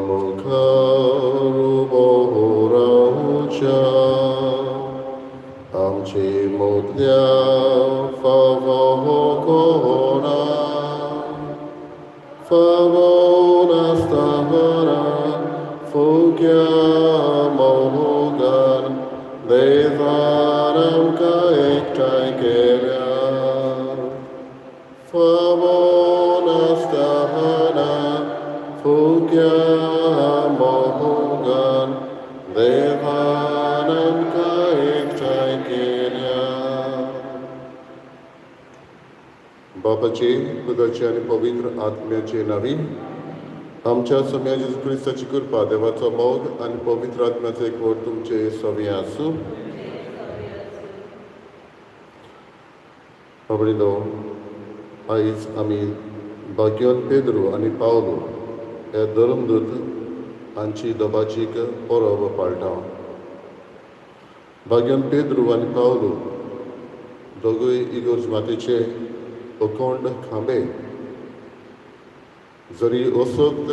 मुखार उबो रावच्या आमची मुदल्या फावो कोणा फावो नासतना फुग्या मोगान देवान आमकां एकठांय केल्या फावो नासतना फुग्या मोगान देवान आमकां एकठांय केल्या. बापाचे, पुताचे आनी पवित्र आत्म्याचे नांवी. आमच्या सोम्या जेजू क्रिस्ताची कृपा, देवाचो मोग आनी पवित्र आत्म्याचो एकवट तुमचे सवी आसूं. बाबडिलो, आयज आमी भाग्योन पेद्रू आनी पावलो हे धर्मदूत हांची दबाजीक परब पाळटा. भाग्योन पेद्रू आनी पावलो दोगूय इगर्ज मातेचे अखंड खांबे. जरी असक्त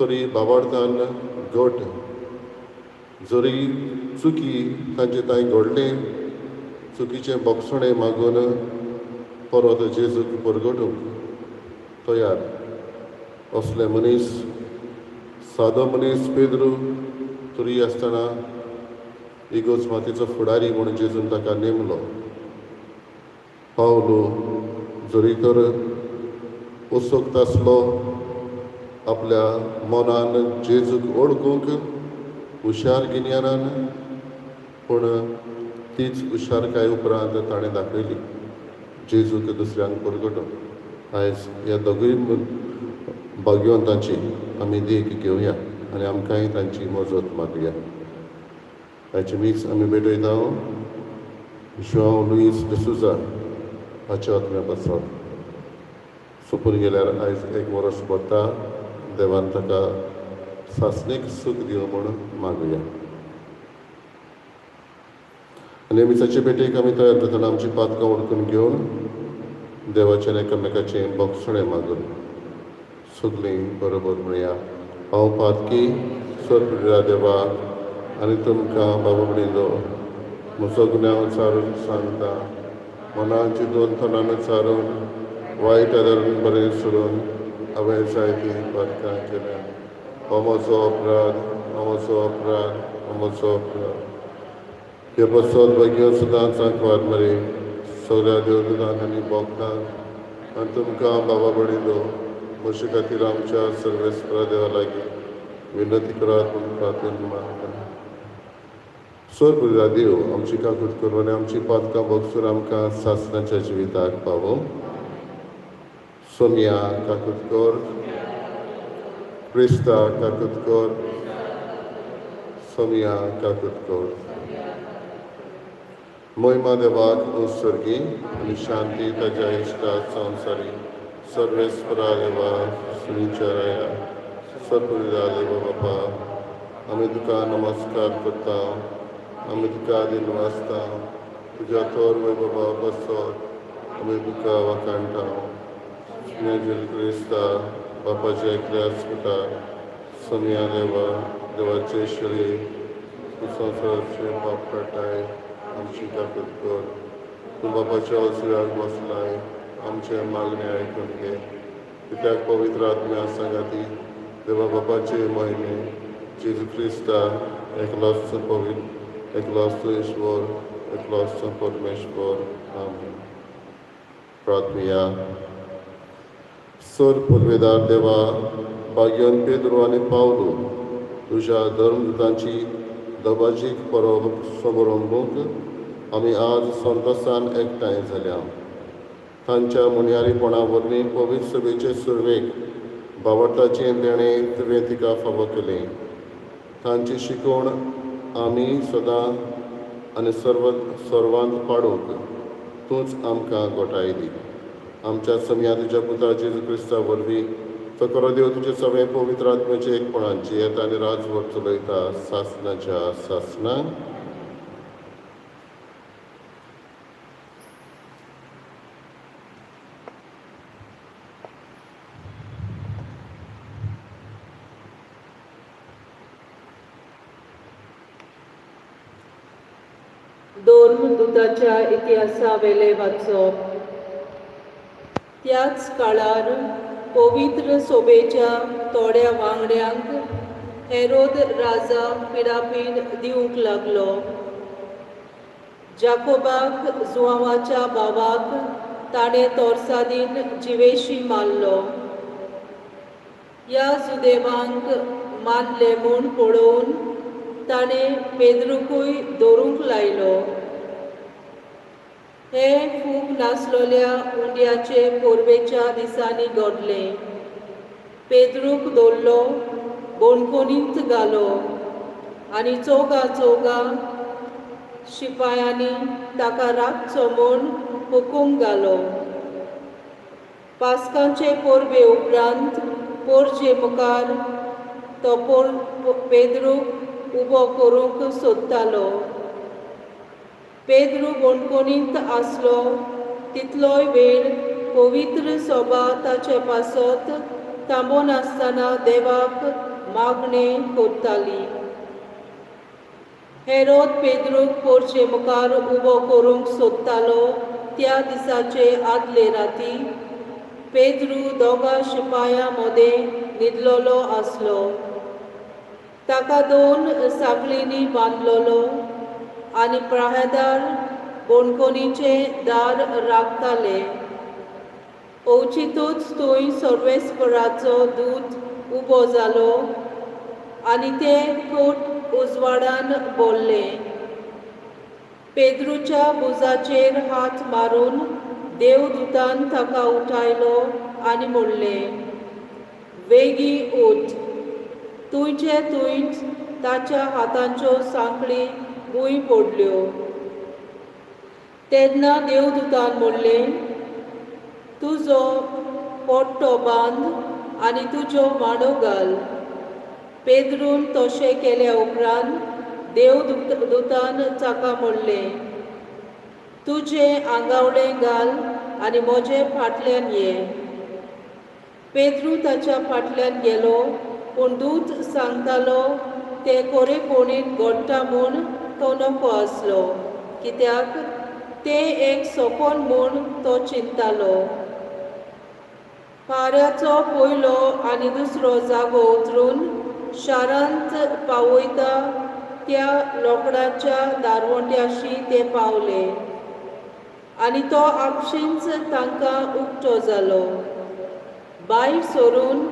तरी बाबार्थान घट. जरी चुकी तांचे तांय घडलें, चुकीचें बोगसणें मागून परत जेजूक परगटूंक तयार असले मनीस. सादो मनीस पेद्रू, तरी आसतना इगर्ज मातेचो फुडारी म्हणून जेजून ताका नेमलो. पावलो जरी तर असक्त आसलो आपल्या मनान जेजूक वळखूंक हुशार गिन्यानान, पूण तीच हुशारकाय उपरांत ताणें दाखयली जेजूक दुसऱ्यांक परगटून. आयज ह्या दोगूय भाग्यवंतांची आमी देख घेवया आनी आमकांय तांची मजत मागुया. आयची मीस आमी भेटयता जुआंव लुईस डिसुजा हाच्या आत्म्या पासत. सोंपून गेल्यार आयज एक वर्स भरता. देवान ताका सासणीक सूख दिवं म्हूण मागुया. आनी मिसाचे भेटेक आमी तयार जातना आमची पातकां वळखून घेवन देवाचें एकामेकाचें बोगसणें मागून सगळीं बरोबर म्हणया: हांव पातकी सोदल्या देवाक आनी तुमकां बाबा म्हणिल्लो म्हजो गुन्यांव चारून सांगता. मनाची दोन तणान चारून, वायट आदारून बरें सोडून हांवें जायतीं पातकां केल्या. हो म्हजो अपराध, हो म्हजो अपराध, हो म्हजो अपराध. हे पसत भाग्य सदांच सांकवार मरे, सगळ्या देवदूतांक आनी भक्तांक आनी तुमकां बाबा बडिलो म्हजे खातीर आमच्या सर्वेस्परा देवा लागीं विनंती करात म्हूण प्रार्थना मागता. सोर देव आमची काकूत करूं आनी आमची पातकां भोगसून आमकां सासणाच्या जिविताक पावोवं. सोमया, काकूत कर. क्रिस्ता, काकूत कर. सोमया, काकूत कर. मोहिमा देवाक उत्सर्गी आनी शांती ताज्या इश्टा संवसारी. सर्वेस्परा देवा, सुविचाराया सत्पुरुषा देवा बापा, आमी तुका नमस्कार करता, आमी तुका दिन वाचता. तुज्या थोर वैभवा बसत आमी तुका वाखाणटा. जेजू क्रिस्ता, बापाच्या एकल्या पुता, सोमया देवा, देवाचे शरीर, तूं संवसाराचे पाप काडटाय, आमची काकूत कर. तूं बापाच्या उजव्याक बसलाय, आमचे मागणे आयकून घे. कित्याक पवित्र आत्म्या सांगाती देवा बापाचे मोहिमे जेजू क्रिस्ता, एकलोच पवित्र, एकलोच ईश्वर, एकलोच परमेश्वर. आमेन. प्रार्थया. सर पुर्वेदार देवा, भाग्यन पेद्रो आनी पावलो तुज्या धर्मदूतांची दबाजीक परब समारंभूंक आमी आज संतोसान एकठांय जाल्या. तांच्या मुनयारीपणा वरवीं पवित्र सभेचे सुरवेक बावडताचें देणें तुवें तिका फावो केलें. तांची शिकवण आमी सदां आनी सर्व सर्वांत पाडूंक तूंच आमकां गोठाय दी. आमच्या समया तुज्या पुता जेजू क्रिस्ता वरवीं, तो खरो देव, तुजे सगळें पवित्र आत्म्याचे एकपणान जियेता आनी राजवट चलयता सासनाच्या सासना. धर्मदुताच्या इतिहासावेलें वाचप. त्याच काळार पवित्र सोबेच्या थोड्या वांगड्यांक हेरोद राजा पिडापीड दिवंक लागलो. जाकोबाक, जुआंवाच्या भावाक, ताणें तोरसादीन जिवेशी मारलो. ह्या जुदेवांक मारले म्हूण पळोवन ताणें पेद्रूकूय दवरूंक लायलो. हें फूग नासलोल्या उंड्याचे पोरबेच्या दिसांनी घडलें. पेद्रूक दवरलो, बणकोणींत घालो आनी चौगा चौगा शिपायांनी ताका राखचो म्हूण हुकूम घालो. पास्कांचे परबे उपरांत पोरजे मुखार तो पोर पेद्रूक उबो करूंक सोदतालो. पेद्रू बणकोणींत आसलो तितलोय वेळ पवित्र सोबा ताचे पासत थांबनासतना देवाक मागणें करताली. हेरोद पेद्रूक पोरचे मुखार उबो करूंक सोदतालो त्या दिसाचे आदले राती पेद्रू दोगा शिपायां मदें न्हिदलोलो आसलो. ताका दोन साकळींनी बांदलोलो आनी पहारेदार बणकोणीचें दार राखताले. अवचितूच थंय सर्वेस्पराचो दूत उबो जालो आनी ते कोट उजवाडान बोल्लें. पेद्रूच्या भुजाचेर हात मारून देवदूतान ताका उठायलो आनी म्हणलें, वेगीं उठ. थंयचे थंयच ताच्या हातांच्यो सांखळी भूंय पडल्यो. तेन्ना देवदूतान म्हणलें, तुजो पट्टो बांद आनी तुज्यो मांडो घाल. पेद्रून तशें केल्या उपरांत देवदूतान ताका म्हणलें, तुजें आंगावळें घाल आनी म्हजे फाटल्यान ये. पेद्रू ताच्या फाटल्यान गेलो, पूण दूत सांगतालो तें खरेपणीन घडटा म्हूण तो नको आसलो, कित्याक तें एक सपन म्हूण तो चिंततालो. पाऱ्याचो पयलो आनी दुसरो जागो उतरून शारांत पावयता त्या लोकडाच्या दारवंट्याशी ते पावले आनी तो आपशींच तांकां उक्तो जालो. भायर सरून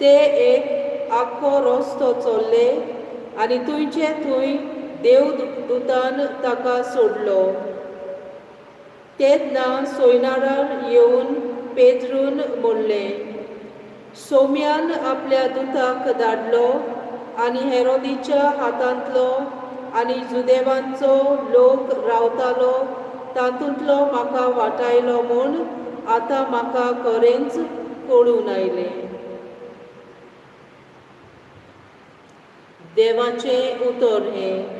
ते एक आख्खो रस्तो चल्ले आनी थंयचे थंय देवदूतान ताका सोडलो. तेन्ना सोयनारार येवन पेद्रून म्हणलें, सोम्यान आपल्या दुताक धाडलो आनी हेरोदीच्या हातांतलो आनी जुदेवांचो लोक रावतालो तातूंतलो म्हाका वाटायलो म्हूण आतां म्हाका खरेंच कळून आयलें. देवाचें उतर हें.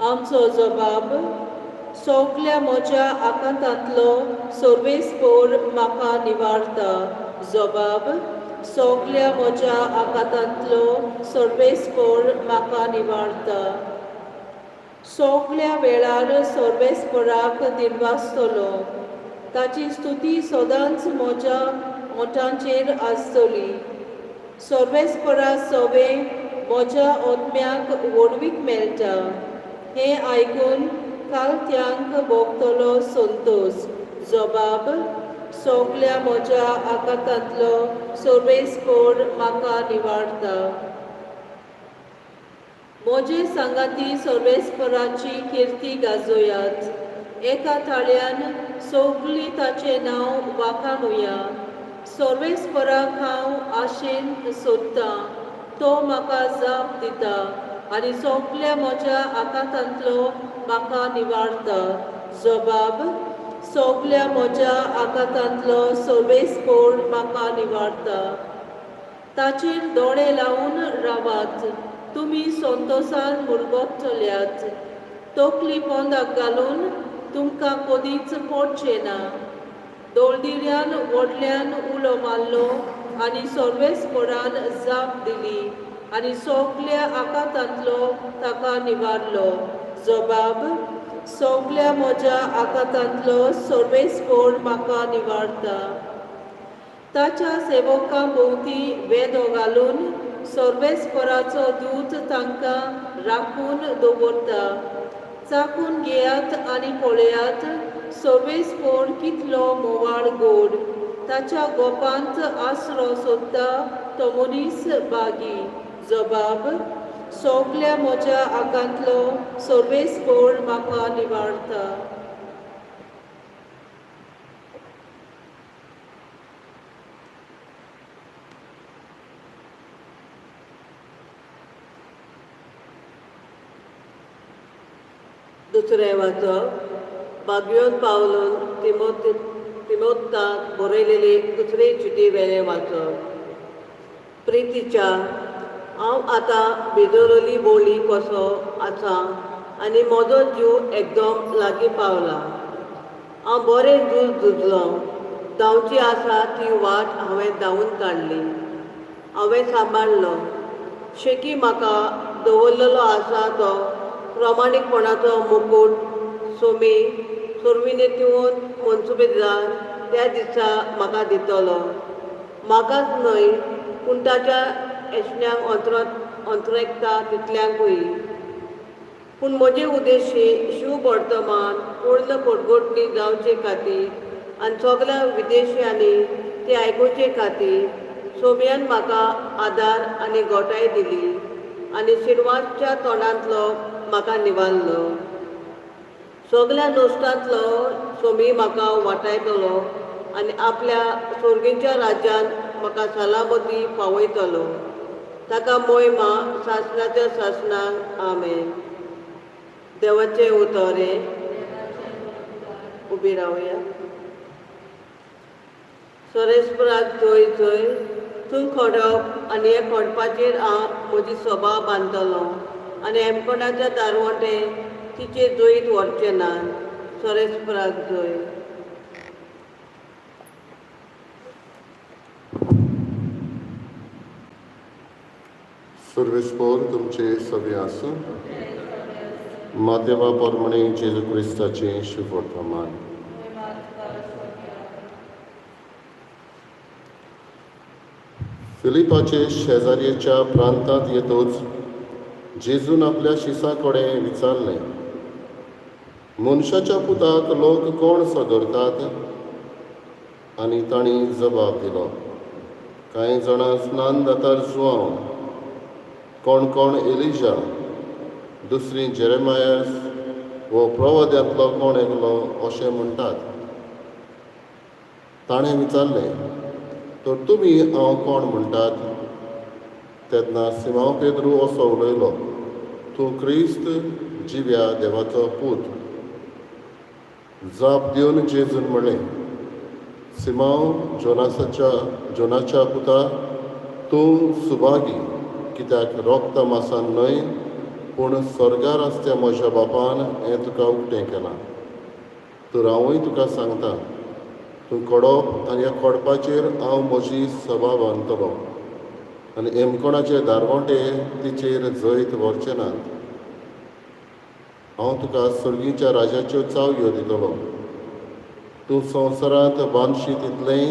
आमचो जबाब. सगल्या म्हज्या आकांतांतलो सर्वेस्पोर म्हाका निवारता. जबाब. सगल्या म्हज्या आकांतांतलो सर्वेस्पोर म्हाका निवारता. सगल्या वेळार सर्वेस्पराक दिनवासतलो. ताची स्तुती सदांच म्हज्या ओंठांचेर आसतली. सर्वेस्परा सवें म्हज्या आत्म्याक व्हडवीक मेळटा. हें आयकून कालत्यांक भोगतलो संतोश. जबाब. सगल्या म्हज्या आकांतांतलो सर्वेस्पोर म्हाका निवारता. म्हजे सांगाती सर्वेस्पराची किर्ती गाजोयात. एका ताळ्यान सगलीं ताचें नांव वाखाणुया. सर्वेस्पराक हांव आशेन सोदतां, तो म्हाका जाप दिता आनी सगल्या म्हज्या आकांतांतलो म्हाका निवारता. जबाब. सगल्या म्हज्या आकांतांतलो सर्वेस्पोर म्हाका निवारता. ताचेर दोळे लावन रावात, तुमी संतोसान मुरगटल्यात. तकली पोंदाक घालून तुमकां कदीच पडचें ना. दोळदिऱ्यान व्हडल्यान उलो मारलो आनी सर्वेस्परान जाप दिली आनी सगल्या आकांतांतलो ताका निवारलो. जबाब सगल्या म्हज्या आकातांतलो सर्वेस्पोर म्हाका निवारता. ताच्या सेवकां भोंवती वेदो घालून सर्वेस्पराचो दूत तांकां राखून दवरता. चाखून घेयात आनी पळयात सर्वेस्पोर कितलो मोवाळ गोड. ताच्या गोपांत आसरो सोदता तो मनीस बागी. जबाब सगल्या म्हज्या आंगांतलो सर्वेस्पोर म्हाका निवारता. दुसरें वाचप बागयोन पावलून तिमोताक बरयलेली दुसरी चिटी वेलें वाचप. प्रितीच्या, हांव आतां बेजरली बोली कसो आसा आनी म्हजो जीव एकदम लागीं पावला. हांव बरें झूज झुजलो, धांवची आसा ती वाट हांवें धांवून काडली, हांवें सांबाळ्ळो. शेकी म्हाका दवरलेलो आसा तो प्रमाणीकपणाचो मुकूट सोमी सोर्विनेतिवून मनसुबेदार त्या दिसा म्हाका दितलो. म्हाकाच न्हय पूण ताच्या येसण्यांक अंतरेकता तितल्यांकूय. पूण म्हजे उद्देशी शिव वर्तमान पूर्ण पोटगोटणी जावचे खातीर आनी सगल्या विदेशियांनी ते आयकुचे खातीर सोम्यान म्हाका आदार आनी गोटाय दिली आनी शिरवाच्या तोंडांतलो म्हाका निवारलो. सगल्या नश्टांतलो सोमी म्हाका वाटायतलो आनी आपल्या सोर्गीच्या राज्यांत म्हाका सलामती पावयतलो. ताका मोयमा सासणाच्या सासणाक. आमेन. देवाचें उतर हें. उबी रावया. सरेस्पराक जय जय. तूं खडप आनी हे खडपाचेर हांव म्हजी सभा बांदतलो आनी हेमकोणाच्या दारवंटे तिचे जैत व्हरचे ना. सरेस्पराक जय. सर्वेस्पोर तुमचे सगळे आसूं. मातेवा परमणे जेजू क्रिस्ताचें शुभवर्तमान. फिलिपाचे शेजारयेच्या प्रांतांत येतच जेजून आपल्या शिसां कडेन विचारलें, मनशाच्या पुताक लोक कोण सो धरतात? आनी तांणी जबाब दिलो, कांय जाणां स्नान दातार जुआंव, कोण कोण एलिजा, दुसरी जेरेमायस वो प्रवाद्यांतलो कोण एकलो अशें म्हणटात. ताणें विचारलें, तर तुमी हांव कोण म्हणटात? तेन्ना सिमांव पेद्रू असो उलयलो, तूं क्रिस्त जिव्या देवाचो पूत. जाप दिवन जेजून म्हणलें, सिमांव जोनाच्या पुता, तूं सुभागी, कित्याक रोगता मासान न्हय पूण स्वर्गार आसत्या म्हज्या बापान हें तुका उक्तें केलां. तर हांवूय तुका सांगता, तूं कडप आनी ह्या कडपाचेर हांव म्हजी सभा बांदतलो आनी हेमकोणाचे दारवंटे तिचेर जैत व्हरचे नात. हांव तुका सर्गीच्या राजाच्यो चावयो दितलो. तूं संवसारांत बांदशी तितलेंय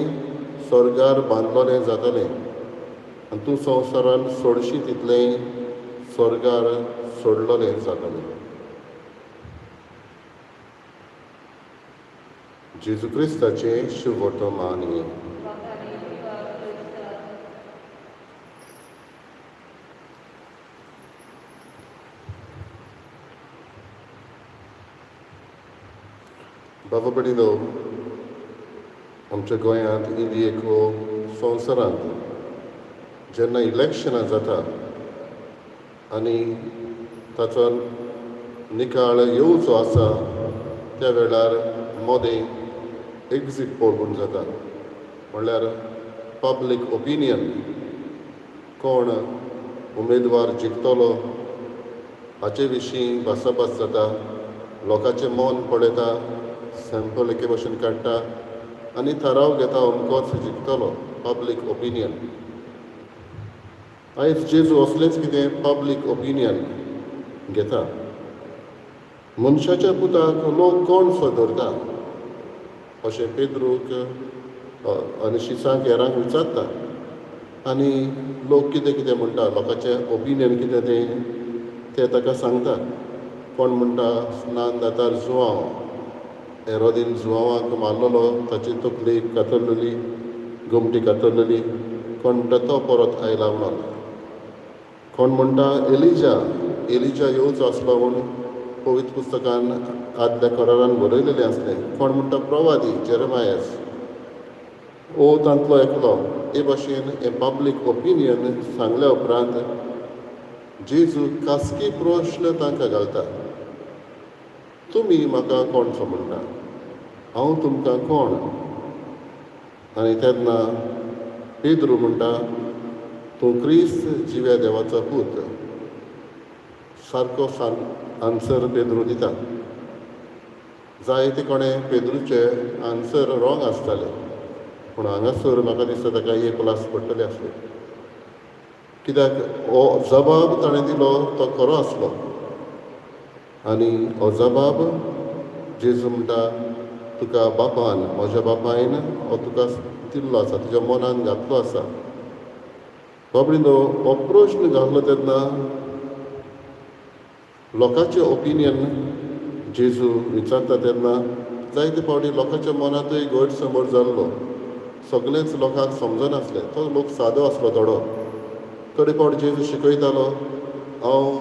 स्वर्गार बांदलोलें जातलें आनी तूं संवसारांत सोडशी तितलेंय स्वर्गार सोडलोलें जातलें. जेजू क्रिस्ताचें शुभवर्तमान हें. बाबा भयणीनो, आमच्या गोंयांत इंडियेक वो संवसारांत जेन्ना इलेक्शनां जाता आनी ताचो निकाल येवचो आसा त्या वेळार मदें एक्झीट पोल म्हूण जाता, म्हणल्यार पब्लीक ओपिनियन, कोण उमेदवार जिखतलो हाचे विशीं भासाभास जाता, लोकांचें मन पळयता, सॅम्पल एके भशेन काडटा आनी थाराव घेता अमकोच जिखतलो, पब्लीक ओपिनियन. आयज जेजू असलेंच कितें पब्लीक ओपिनियन घेता. मनशाच्या पुताक लोक कोण सो धरता अशें पेद्रूक आनी शिसांक हेरांक विचारता आनी लोक कितें कितें म्हणटा, लोकांचें ओपिनियन कितें तें ते ताका सांगता. कोण म्हणटा स्नान दातार जुवांव, हेरोदीन जुवांवाक मारलेलो, ताची तकली कातरलेली, गोमटी कातरलेली, कोण म्हणटा तो परत आयला म्हणून, कोण म्हणटा एलिजा, एलिजा येवचो आसलो म्हूण पवित्र पुस्तकान आदल्या करारान बरयलेलें आसलें, कोण म्हणटा प्रवादी जेरमायस ओ तांतलो एकलो. हे भाशेन हें पब्लीक ओपिनियन सांगल्या उपरांत जेजू खासगी प्रश्न तांकां घालता, तुमी म्हाका कोण सो म्हणटा, हांव तुमकां कोण? आनी तेन्ना पेद्रू म्हणटा तूं क्रिस्त जिव्या देवाचो पूत. सारको आन्सर पेद्रू दिता. जायते कोणें पेद्रूचे आन्सर रॉंग आसताले, पूण हांगासर म्हाका दिसता ताका ए प्लस पडटले आसले, कित्याक हो जबाब ताणें दिलो तो खरो आसलो. आनी हो जबाब जेजू म्हणटा तुका बापान, म्हज्या बापायन हो तुका दिल्लो आसा, तुज्या मनान घातलो आसा. बाबडीनो हो प्रश्न घातलो तेन्ना लोकांचें ओपिनियन जेजू विचारता तेन्ना जायते फावटी लोकांच्या मनांतूय गैरसमज जाल्लो, सगळेंच लोकांक समजनासलें, तो लोक सादो आसलो थोडो. थोडे फावट जेजू शिकयतालो हांव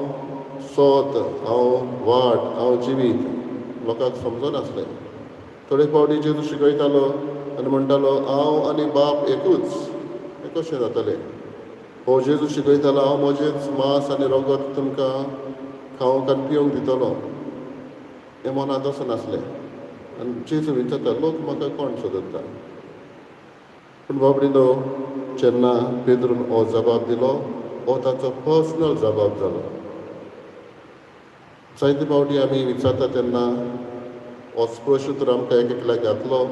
सोत, हांव वाट, हांव जिवीत, लोकांक समजनासलें. थोडे फावटी जेजू शिकयतालो आनी म्हणटालो हांव आनी बाप एकूच, हें कशें जातलें? हो जेजू शिकयतालो हांव म्हजेंच मांस आनी रगत तुमकां खावंक आनी पिवंक दितलो, हें मनांत वचनासलें. आनी जेजू विचारता लोक म्हाका कोण सोदता? पूण बाबडीनो जेन्ना पेद्रून हो जबाब दिलो हो ताचो पर्सनल जबाब जालो. जायते फावटी आमी विचारता तेन्ना होच प्रश्न तर आमकां एक एकल्याक घातलो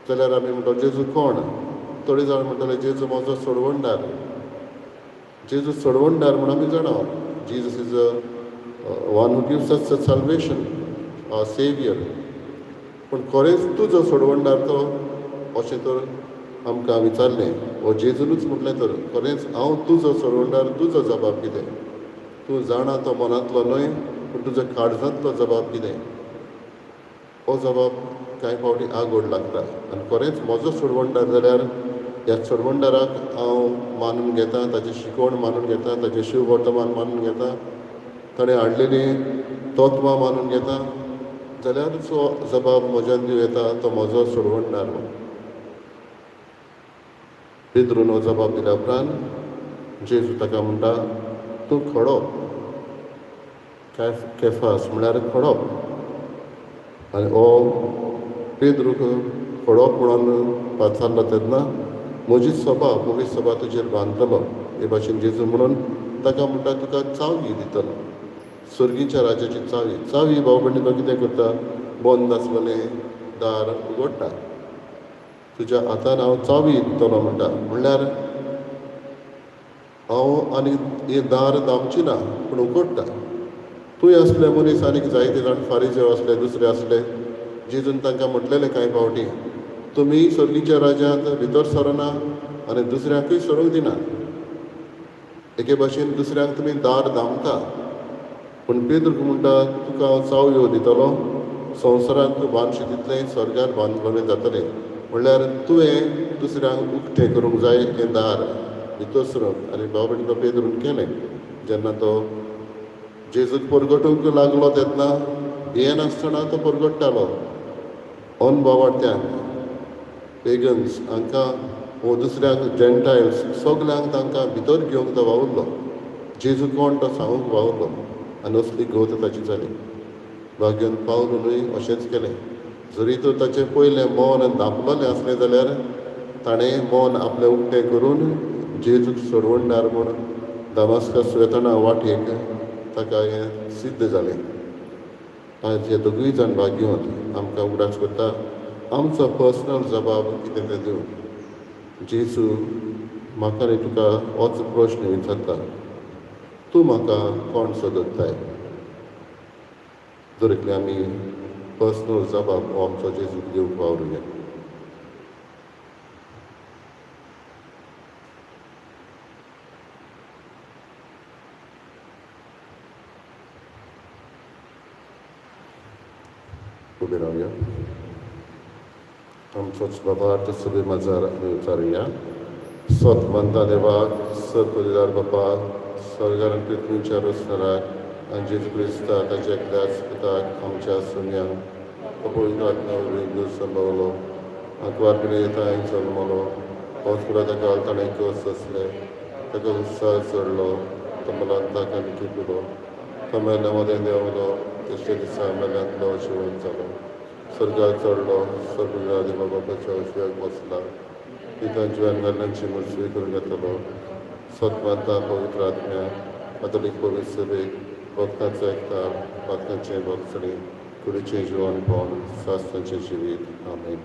जाल्यार आमी म्हणटा जेजू कोण? थोडे जाण म्हणटले जेजू म्हजो सोडवणदार. जेजू सोडवणदार म्हूण आमी जाणा, Jesus is a one who gives us a salvation, a saviour. पूण खरेंच तुजो सोडवणदार तो अशें तर आमकां विचारलें, हो जेजूनच म्हटलें तर खरेंच हांव तुजो सोडवणदार, तुजो जबाब कितें? तूं जाणा तो मनांतलो न्हय, पूण तुज्या काळजांतलो जबाब कितें? हो जबाब कांय फावटी आगोड लागता. आनी खरेंच म्हजो सोडवणदार जाल्यार ह्या सोडवणदाराक हांव मानून घेता, ताची शिकवण मानून घेता, ताचें शिववर्तमान मानून घेता, ताणें हाडलेलीं तत्वां मानून घेता, जाल्यार जो जबाब म्हज्यान दिवं येता तो म्हजो सोडवणदार म्हूण. पेद्रून हो जबाब दिल्या उपरांत जेजू ताका म्हणटा तूं खडप, केफास म्हळ्यार खडप. आनी हो पेद्रूक खडप म्हणून पाचारलो तेन्ना म्हजी सभा, पवित्र सभा तुजेर बांदतलो हे भाशेन जेजू म्हणून ताका म्हणटा तुका चावी दितलो, सर्गीच्या राज्याची चावी. चावी भाव भयणी तो कितें करता, बंद आसलेलें दार उगडटा, तुज्या हातान हांव चावी दितलो म्हणटा, म्हणल्यार हांव आनी हें दार दामची ना पूण उगडटा. तूंय आसले मनीस आनीक जायते जाण फारीजेव आसले, दुसरे आसले, जेजून तांकां म्हटलेलें कांय फावटी तुमी सर्गीच्या राज्यांत भितर सरना आनी दुसऱ्यांकूय सरूंक दिना. एके भाशेन दुसऱ्यांक तुमी दार दामता, पूण पेद्रूक म्हणटा तुका हांव चावयो दितलो, संवसारांत तूं बांदशी तितलें स्वर्गार बांदलें जातलें. म्हणल्यार तुवें दुसऱ्यांक उक्तें करूंक जाय हें दार भितर सरूंक. आनी भाव भयणी तो पेद्रून केलें. जेन्ना तो जेजूक परगटूंक लागलो तेन्ना भियेनासतना तो परगट्टालो. अनभावार्थ्यांक, पेगन्स हांकां वो दुसऱ्यांक, जेंटायल्स सगल्यांक तांकां भितर घेवंक तो वावुरलो, जेजू कोण तो सांगूंक वावुरलो. आनी असली गत ताची जाली. भाग्यान पावलूनय अशेंच केलें. जरी तर ताचें पयलें मन धांपलेलें आसलें जाल्यार ताणें मन आपलें उक्तें करून जेजूक सोडवणदार म्हूण दमास्कस वेतना वाटेक ताका हें सिद्ध जालें. आयज हे दोगूय जाण भाग्यवंत. आमकां उगडास करता आमचो पर्सनल जबाब कितें तें दिवंक. जेजू म्हाका न्ही तुका होच प्रश्न विचारता, तूं म्हाका कोण सो धरताय? दर एकले आमी पर्सनल जबाब हो आमचो जेजूक दिवंक वावरुया. उबे रावया. आमचोच बाबा सगळे माजार आमी उचारुया. सत मानता देवाक, सत पदिदार बापा, स्वर्गार पृथ्वीच्या रचणाराक आनी जेजू क्रिस्ता ताच्या एकल्याच पुताक आमच्या सुन्या पवित्र आत्म्या वरवीं संभवलो, आंकवार पिणे तांय जल्मलो, पोंच ताका ताणें कस आसले, ताका उत्साह चडलो, तो मलान ताका किटलो, तो मेल्ल्या मदें देंवलो, तिसऱ्या दिसा मेल्यांतलो जिवन जालो, स्वर्गार चडलो, स्वर्गा देवा बापाच्या उजव्याक बसला, तिथं जिवन मेल्ल्यांची मुजवी करून घेतलो. सत मानता पवित्र आत्म्या, कातोलीक पवित्र सभेक, भक्तांचो एकतार, भक्तांचें भक्तणी, कुडीचें जिवनपण, सास्त्रांचें जिवीत. आमेन.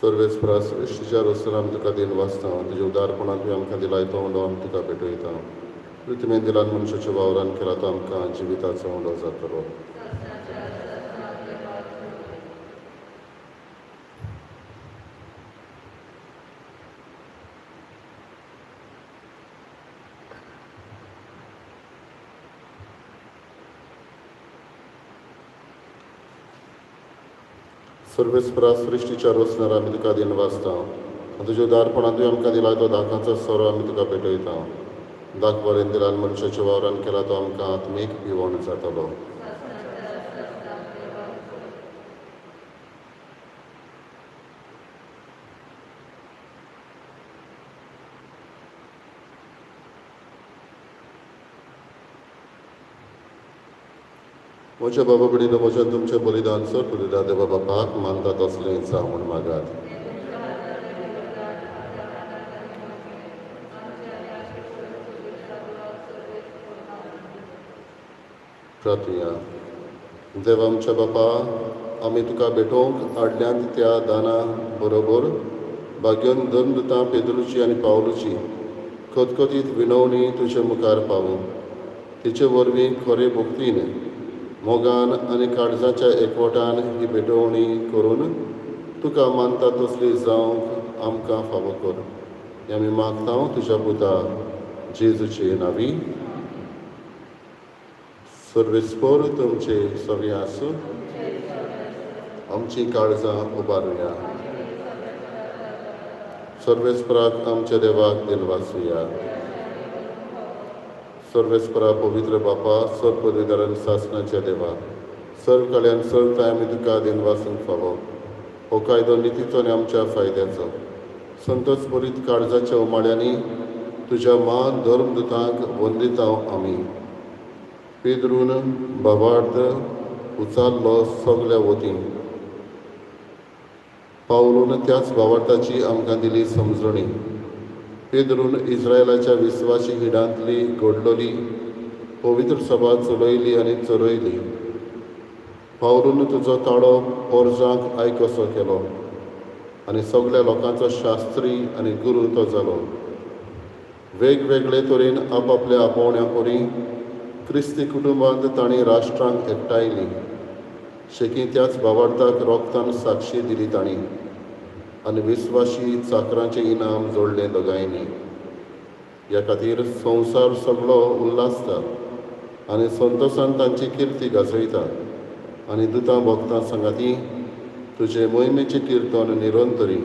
सर्वेस्परा सृश्टीच्या रस्त्यार आमी तुका दिन वाचता, तुज्या उदारपणान तुवें आमकां दिलाय तो उंडो आमी तुका भेटयता. तुवें दिलान मनशाच्या वावरान केला तो आमकां जिविताचो उंडो जातलो. सर्वेस्परा सृश्टीच्या रचणार आमी तुका दिन वाचता, तुज्या उदारपणान तुवें आमकां दिला तो दाखाचो सोरो आमी तुका भेटयता. दाख बरें दिलान मनशाच्या वावरान केला तो आमकां आत्मीक पिवण जातलो. म्हज्या बाबा भयणीनो, म्हज्या तुमचें बलिदान सर बलिदान देवा बापाक मानता तसलें जावं म्हूण मागात. प्रार्थुया. देव आमच्या बापा, आमी तुका भेटोवंक हाडल्यांत त्या दाना बरोबर भाग्योन धर्मदुतां पेद्रुची आनी पावलुची खतखतीत विनवणी तुजे मुखार पावूं. तिचे वरवीं खरे भक्तीन, मोगान आनी काळजाच्या एकवटान ही भेटवणी करून तुका मानता तसली जावंक आमकां फावो कर. हें आमी मागता तुज्या पुता जेजूचे नांवी. सर्वेस्पर तुमचे सगळें आसूं. आमची काळजां उबारुया. सर्वेस्पराक आमच्या देवाक दिनवासुया. सर्वेस्परा पवित्र बापा, सर्व पदवीधरान सासणाच्या देवा, सर्व कल्याण सर्व काय आमी तुका दिनवासूंक फावो. हो कायदो नितीचो आनी आमच्या फायद्याचो. संतोष बरीत काळजाच्या उमाळ्यांनी तुज्या मान धर्मदुतांक वंदिता आमी. पेद्रून बाबार्थ उचारलो सगल्या वतीन, पावलून त्याच भावार्थाची आमकां दिली समजणी. पेद्रून इस्रायलाच्या विस्वासी हिडांतली घडलोली पवित्र सभा चलयली आनी चरयली. पावलून तुजो ताळो पोरजांक आयकसो केलो आनी सगल्या लोकांचो शास्त्री आनी गुरू तो जालो. वेगवेगळे तरेन आपापल्या आपोवण्या परी क्रिस्ती कुटुंबांत तांणी राष्ट्रांक एकठांयली. शेकी त्याच भावार्थाक रोगतान साक्षी दिली तांणी आनी विस्वाशी चाकरांचें इनाम जोडलें दोगांयनी. ह्या खातीर संवसार सगळो उल्हासता आनी संतोशान तांची किर्ती गाजयता आनी दुतां भक्तां सांगाती तुजे मोहिमेचें किर्तन निरंतरी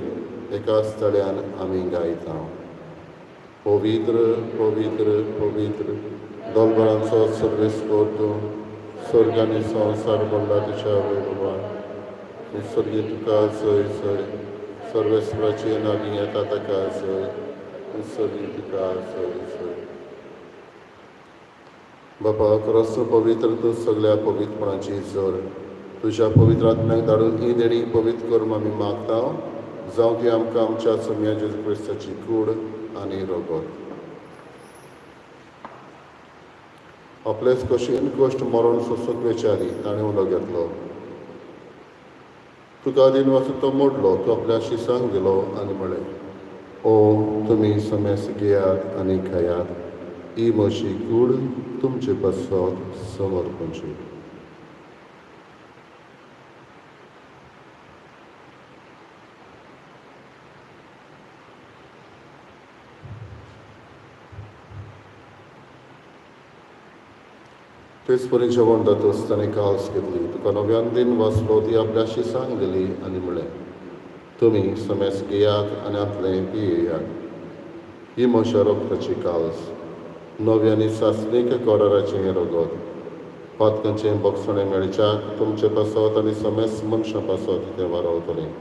एकाच तळ्यान आमी गायता. पवित्र पवित्र पवित्र दोलबरांचो सर्वेस्पर तूं, स्वर्ग आनी संवसार भरला तुज्या वैभवान. स्वर्गीय तुका जय जय, सर्वेस्पराचे नावी येता ताका जय, स्वर्गीय तुका जय जय. बापा, क्रॉस पवित्र तूं सगल्या पवित्रपणाची जर, तुज्या पवित्र आत्म्याक धाडून ही देणी पवित्र करून आमी मागता, जावं ती आमकां आमच्या सोम्या जेजू क्रिस्ताची कूड आनी रगत. आपलेच कशेन कश्ट मरण सोंसूंक वेचे आदी ताणें उलो घेतलो. तुका दिन वाचून तो मोडलो, तो आपल्या शिसांक दिलो आनी म्हळें, ओ तुमी समेस घेयात आनी खायात, ही म्हजी कूड तुमचे पासत समर्पणची. तेच परी जेवण जातच ताणें काल्स घेतली, तुका नव्यान दिन वाचलो, ती आपल्या शिसांक दिली आनी म्हळें, तुमी समेस घेयात आनी आपलें पियेयात, ही म्हज्या रगताची काल्स, नवी आनी सासणीक कराराचें हें रगत, पातकांचें बक्षणें मेळच्याक तुमचे पासत आनी समेस मनशां पासत तें वारावतलें.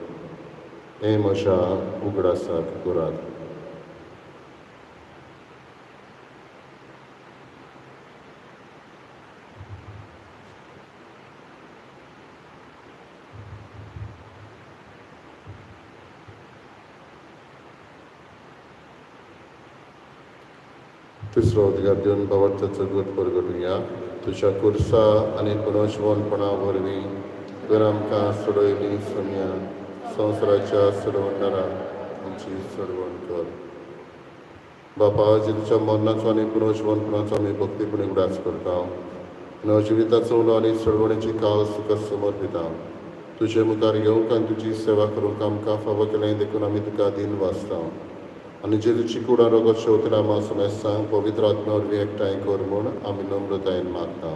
हें म्हज्या उगडासाक करात. तिसरो अधिकार दिवन बाबडचाचो गट परगटुया. तुज्या कुर्सा आनी पुनर्जिवनपणा वरवीं तुवें आमकां सोडयली सोम्या, संवसाराच्या सोडवणदारा आमची सोडवण कर. बापा, जेजूच्या मरणाचो आनी पुनर्जिवनपणाचो आमी भक्तीपणी उगडास करता. नवजिविताचो उलो आनी सोडवणेची काळ तुका समर्पिता. तुजे मुखार येवंक आनी तुजी सेवा करूंक आमकां फावो केलें देखून आमी तुका दिन वाचता. आनी जेजूची कुडां रगत शेवतना आमा समेस्तांक पवित्र आत्म्या वरवीं एकठांय कर म्हूण आमी नम्रतायेन मागता.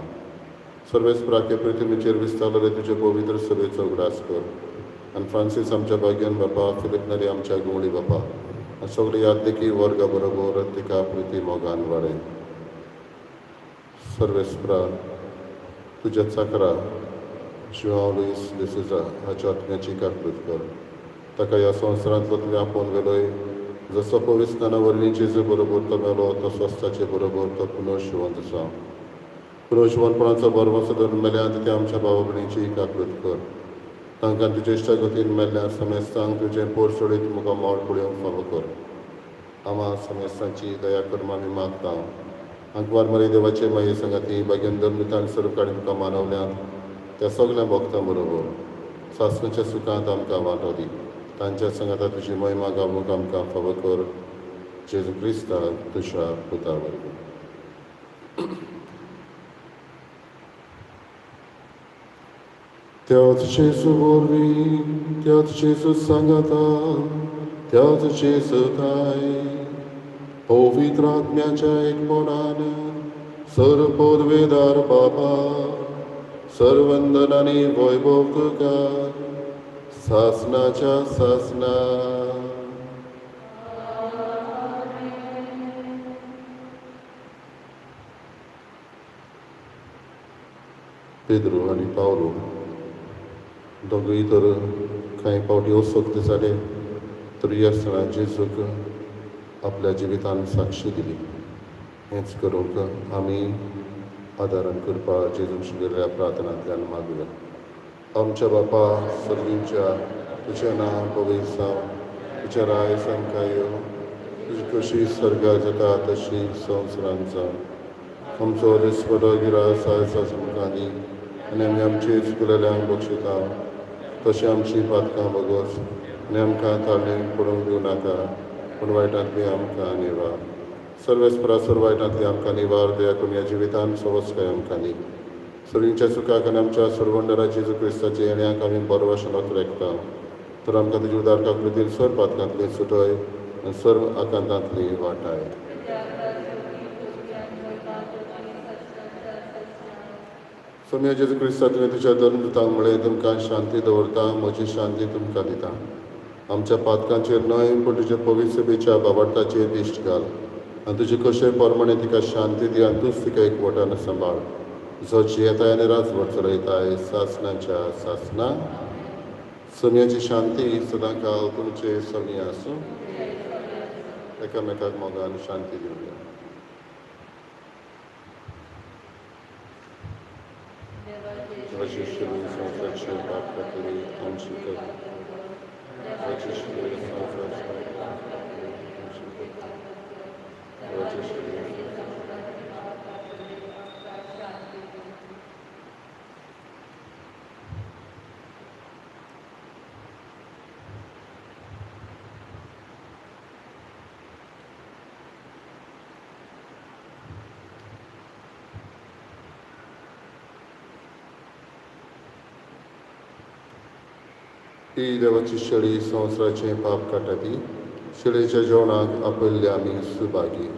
सर्वेस प्राके पृथ्वीचेर विस्तारलेले तुजे पवित्र सभेचो उगडास कर. आनी फ्रांसीस आमच्या भाग्यान बापा, फिलीप नरी आमच्या गुंवळी बापा, आनी सगळे याद देखी वर्गा बरोबर तिका प्रिती मोगान वाडय. सर्वेस्परा तुज्या चाकरा जुआंव लुईस डिसोजा हाच्या आत्म्याची काकूत कर. ताका ह्या संवसारांतलो तुवें आपोवन व्हेलोय, जसो पवित्र वरवीं जेजू बरोबर तो मेलो तसोच ताचे बरोबर तो पुनर्जिवंत जावं. पुनर्जिवनपणाचो भरवंसो धरून मेल्या ते आमच्या भावा भयणीची काकूत कर. तांकां तुजे इश्टागतीन मेल्ल्या समेस्तांक तुजें पोर सोडीत मुखार मोड पळोवंक फावो कर. आमा समेस्तांची दया कर आमी मागता. आंकवार मरे देवाचे माये सांगाती भाग्यान धर्मतान सर्व काणी तुका मानवल्यात त्या सगल्या भक्तां बरोबर सासणाच्या सुखांत आमकां वांटो दी. तांच्या सांगाता तुजी महिमा गावूंक आमकां फावो कर. जेजू क्रिस्ता तुज्या पुता वरवीं. त्याच जेजू वरवीं, त्याच जेजू सांगाता, त्याच जेजू थाय पवित्र आत्म्याच्या एकपणान सर्व पदवेदार बाबा, सर्वंदन आनी वैभव तुका सासनाच्या सासना. पेद्रू आनी पावलो दोगूय तर कांय फावटी असक्त जाले, तरी आसतना जेजूक आपल्या जिवितान साक्षी दिली. हेंच करूंक आमी आदारान करपा जेजून शिकयल्ल्या प्रार्थनांतल्यान मागुया. आमच्या बापा सर्गींच्या, तुजें नांव पवित्र जावं, तुजें राय आमकां येवं, तुजी कशी सर्गार जाता तशी संवसारांत जावं. आमचो दिसपटो गिरास आयज आमकां दी आनी आमी आमची चुकलेल्यांक बक्षिता तशें आमची पातकां बगस आनी आमकां ताळणेक पडूंक दिवं नाका, पूण वायटांतली आमकां निवार. सर्वेस्परा सर्व वायटांतली आमकां निवार, दया करून ह्या जिवितान सवस्काय आमकां दी. सर्वींच्या सुखाक आनी आमच्या सर्वंडरा जेजू क्रिस्ताच्या येण्याक आमी बरो वाशनात रेखता. तर आमकां तुजी उदार काकृतीन सर्व पातकांतली सुटय आनी सर्व आकांतांतली वाटाय. सोम्या जेजू क्रिस्ता, तुवें तुज्या धर्मदूतांक म्हळें, तुमकां शांती दवरता, म्हजी शांती तुमकां दिता. आमच्या पातकांचेर न्हय पूण तुज्या पवित्र सभेच्या बाबार्थाचेर दिश्ट घाल आनी तुजे कशे प्रमाणे तिका शांती दी आनी तूंच तिका एकवटान सांबाळ, जो जियेताय आनी राजवट चलयताय सासणाच्या सासना. सोम्याची शांती सदांकाल तुमचे समी आसूं. एकामेकाक मोगान शांती दिवया. देवाचे शिरून संवसाराचे संवसाराचे पाप कातली आमची करता. देवाची शेळी संवसाराचे पाप कातली आमची करता. देवाची शेळी. ही देवाची शेळी संवसाराचें पाप काडटा ती शेळीच्या जेवणाक आपयल्ले आमी सुभागी.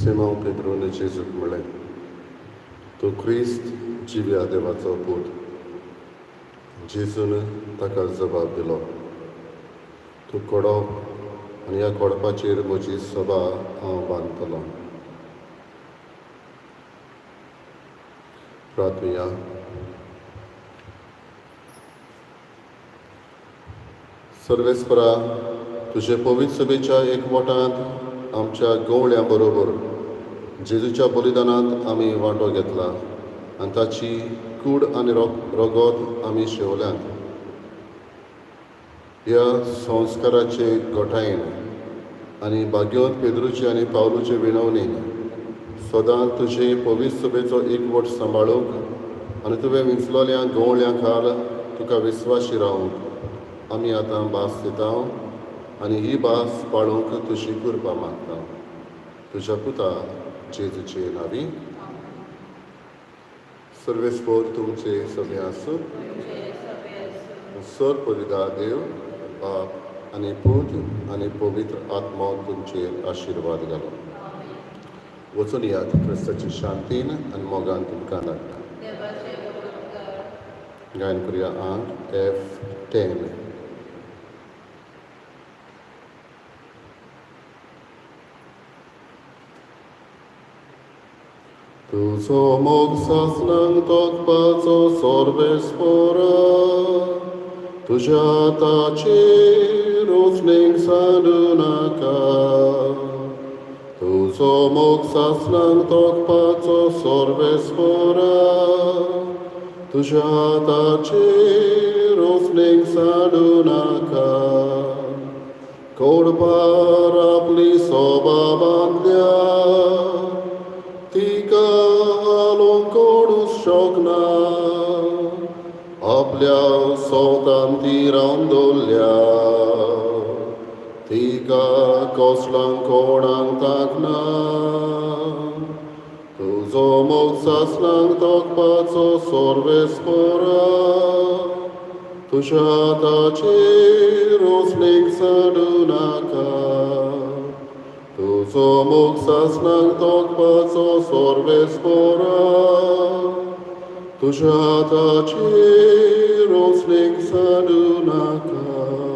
सिमांव पेद्रून जेजूक म्हळें, तूं क्रिस्त जिव्या देवाचो पूत. जेजून ताका जबाब दिलो, तूं कोडप आनी ह्या कोडपाचेर म्हजी सभा हांव बांदतलो. प्रार्थुया. सर्वेस्परा, तुजे पवित्र सभेच्या एकवटांत आमच्या गवळ्यां बरोबर जेजूच्या बलिदानांत आमी वांटो घेतला आनी ताची कूड आनी रगत आमी शेवल्यांत. ह्या संस्काराचे घटायेन आनी भाग्यवंत पेद्रूचे आनी पावलूचे विनवणेन सदां तुजे पवित्र सभेचो एकवट सांबाळूंक आनी तुवें विंचलोल्या गवळ्यां खाल तुका विस्वाशी रावूंक आमी आतां भास दिता आनी ही भास पाळूंक तुजी कृपा मागता. तुज्या पुता जेजूचे नांवी. सर्वेस्पोर तुमचे सगळे आसूं. सर परिदा देव बाप आनी पूत आनी पवित्र आत्मो तुमचेर आशिर्वाद घालो. वचून यात क्रिस्ताची शांतीन आनी मोगान तुमकां धाडटा. गायन करुया आंक F10. तुजो मोग सासणांक तोखपाचो सर्वेस्पोरा, तुज्या ताचेर रोचणेक सांडू नाका. तुजो तुजो मोग सासणांक तोखपाचो सर्वेस्पोरा, तुज्या हाताचेर रोसणेक साडू नाका. कोडपार आपली सोबा बांदल्या, तिका हालोवंक कोणूच शकना. आपल्या सोतान ती रावन दवरल्या, तिका कसलांक कोणाक तांकना. तुजो मोग सासणांक तोखपाचो सर्वेस्पोरा, तुज्या हाताचेर रोसणेक साडू नाका. तुजो मोग सासणांक तोखपाचो सर्वेस्पोरा, तुज्या हाताचेर रोसणेक साडू नाका.